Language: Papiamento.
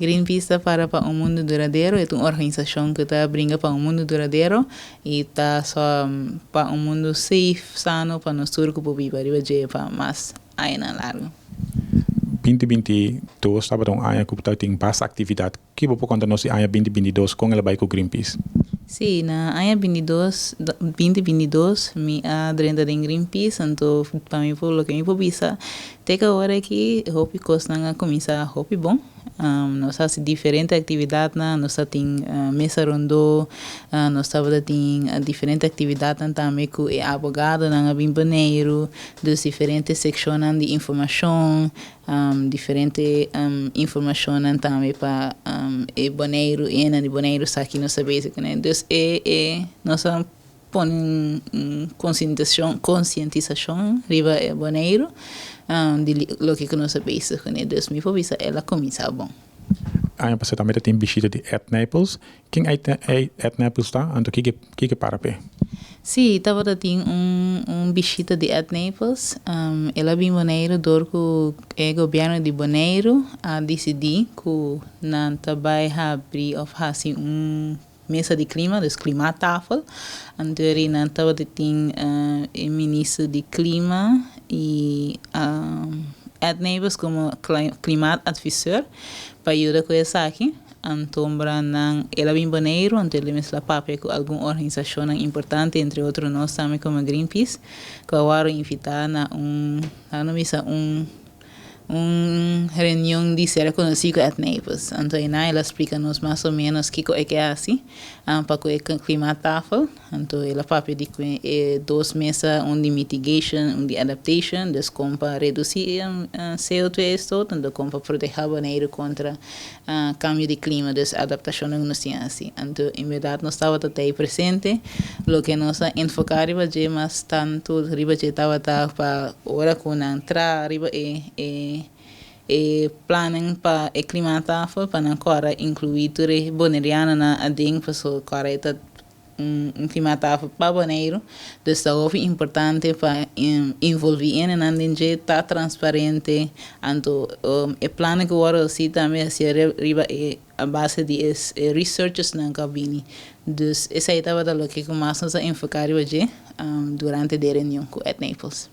Greenpeace ta para pa un mundu duradero, e un organisashon ku ta bringa pa un mundu duradero i ta so pa un mundu safe, sano, pa nos tur ku biba riba dje pa mas aña largu. 2022 tabata un aña ku tin basta aktividat. Kiko bo por konta nos aña 2022 kon el a bai ku Greenpeace? Sí, na aña 22, 2022 mi a drenta den Greenpeace, anto pa mi por loke mi por bisa, te ku awor aki hopi kosnan a kuminsá hopi bon. Nos a hasi diferente aktividatnan, nos tin mesa rondó, nos tabatin diferente aktividatnan tambe ku e abogadonan a bin Boneiru, dus diferente sekshonnan di informashon, diferente informashon tambe pa e Boneiru, e di Boneiru sa ku nos ta bezig kuné. Dus e nos a pone un konsientisashon riba e Boneiru di loke ku nos ta bezig kuné. Dus mi por bisa el a kuminsá bon. Aña pasá tambe tin bishita di Ed Nijpels. Ken Ed Nijpels ta? Anto kiko kiko para p'e? Sí, tabatin un bishita di Ed Nijpels. El a bin Boneiru dor ku e gobièrnu di Boneiru a disidí ku nan ta bai habri òf hasi un mesa di klima, dus klimaattafel. Anto nan tabatin e minister di klima i Ed Nijpels komo klimaatadviseur pa yuda ku esaki. Anto nan el a bin Boneiru, anto el a papia ku algun organisashon importante, entre otro nos tambe komo Greenpeace, ku a wòrdu invitá na un, no bisa un reunion di ser konosí ku Ed Nijpels. Anto el a splika nos mas o ménos kiko e ke hasi pa ku e klimaattafel. Anto el a papia di e dos mesa, un di mitigation, un di adaptation, dus kon pa redusí CO2 uitstoot, anto kon pa protehá Boneiru kontra kambio di klima, dus adaptashon nos tin asina. Anto, en berdat, nos tabata presente, loke nos a enfoká riba dje mas tantu riba dje tabata pa ora ku nan traha riba e planning pa e klimaattafel, pa nan kòrda inkluí tur e bonerianonan aden, pasobra kòrda ta un klimaattafel pa Boneiru. Dus ta hopi importante pa envolví nan den dje, ta transparente. Anto e plan ku awor si tambe hasi riba e a base di e researchersnan ku a bini. Dus esei tabata loke ku mas nos a enfoká riba dje durante e reunion ku Ed Nijpels.